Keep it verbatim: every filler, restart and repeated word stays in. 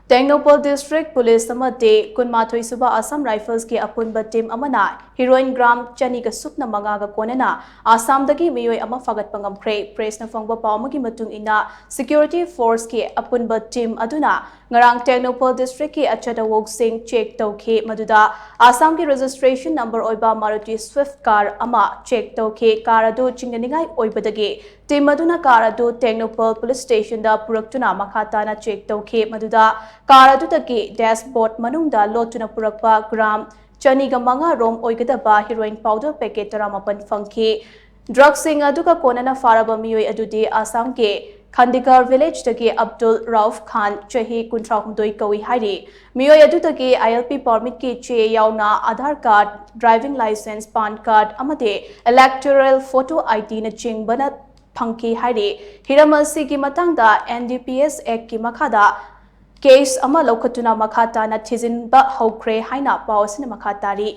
Tengnoupal District Police ꯑꯃꯗꯤ ꯀꯨꯟꯃꯥꯊꯣꯏ ꯁꯨꯕ Assam Rifles ꯀꯤ ꯑꯄꯨꯟꯕ team ꯑꯃꯅ heroin gram ꯆꯅꯤꯒ ꯁꯨꯞꯅ ꯃꯉꯥꯒ ꯀꯣꯟꯅꯅ ꯑꯁꯥꯝꯗꯒꯤ ꯃꯤꯑꯣꯏ ꯑꯃ ꯐꯥꯒꯠꯄ ꯉꯝꯈ꯭ꯔꯦ꯫ Press ꯅ ꯐꯪꯕ ꯄꯥꯎ ꯑꯃꯒꯤ ꯃꯇꯨꯡ ꯏꯟꯅ, security force ꯀꯤ ꯑꯄꯨꯟꯕ team ꯑꯗꯨꯅ ꯉꯔꯥꯡ ꯇꯦꯡꯅꯧꯄꯜ district ꯀꯤ ꯑꯆꯠ ꯑꯋꯣꯛꯁꯤꯡ check ꯇꯧꯈꯤ, ꯃꯗꯨꯗ ꯑꯁꯥꯝꯒꯤ registration number ꯑꯣꯏꯕ Maruti Swift car ꯑꯃ check ꯇꯧꯈꯤ꯫ Car ꯑꯗꯨ ꯆꯤꯡꯅꯅꯤꯡꯉꯥꯏ ꯑꯣꯏꯕꯗꯒꯤ team ꯑꯗꯨꯅ car ꯑꯗꯨ ꯇꯦꯡꯅꯧꯄꯜ police station ꯗ ꯄꯨꯔꯛꯇꯨꯅ ꯃꯈꯥ ꯇꯥꯅ check ꯇꯧꯈꯤ, ꯃꯗꯨꯗ car ꯑꯗꯨꯗꯒꯤ dashboard ꯃꯅꯨꯡꯗ ꯂꯣꯠꯇꯨꯅ ꯄꯨꯔꯛꯄ gram ꯆꯅꯤꯒ ꯃꯉꯥ ꯔꯣꯝ ꯑꯣꯏꯒꯗꯕ heroin powder packet ꯇꯔꯥꯃꯥꯄꯟ ꯐꯪꯈꯤ꯫ Drug ꯁꯤꯡ ꯑꯗꯨꯒ ꯀꯣꯟꯅꯅ ꯐꯥꯔꯕ ꯃꯤꯑꯣꯏ ꯑꯗꯨꯗꯤ ꯑꯁꯥꯝꯒꯤ ꯈꯟꯗꯤꯒꯔ village ꯇꯒꯤ ꯑꯕꯗꯨꯜ ꯔꯥꯎꯐ ꯈꯥꯟ, ꯆꯍꯤ ꯀꯨꯟꯊ꯭ꯔꯥꯍꯨꯝꯗꯣꯏ ꯀꯧꯏ ꯍꯥꯏꯔꯤ꯫ ꯃꯤꯑꯣꯏ ꯑꯗꯨꯗꯒꯤ I L P permit ꯀꯤ ꯆꯦ ꯌꯥꯎꯅ Aadhaar card, driving licence, PAN card ꯑꯃꯗꯤ electoral photo I D ꯅꯆꯤꯡꯕꯅ ꯐꯪꯈꯤ ꯍꯥꯏꯔꯤ꯫ ꯍꯤꯔꯝ ꯑꯁꯤꯒꯤ ꯃꯇꯥꯡꯗ N D P S Act ꯀꯤ ꯃꯈꯥꯗ case ꯑꯃ ꯂꯧꯈꯠꯇꯨꯅ ꯃꯈꯥ ꯇꯥꯅ ꯊꯤꯖꯤꯟꯕ ꯍꯧꯈ꯭ꯔꯦ ꯍꯥꯏꯅ ꯄꯥꯎ ꯑꯁꯤꯅ ꯃꯈꯥ ꯇꯥꯔꯤ꯫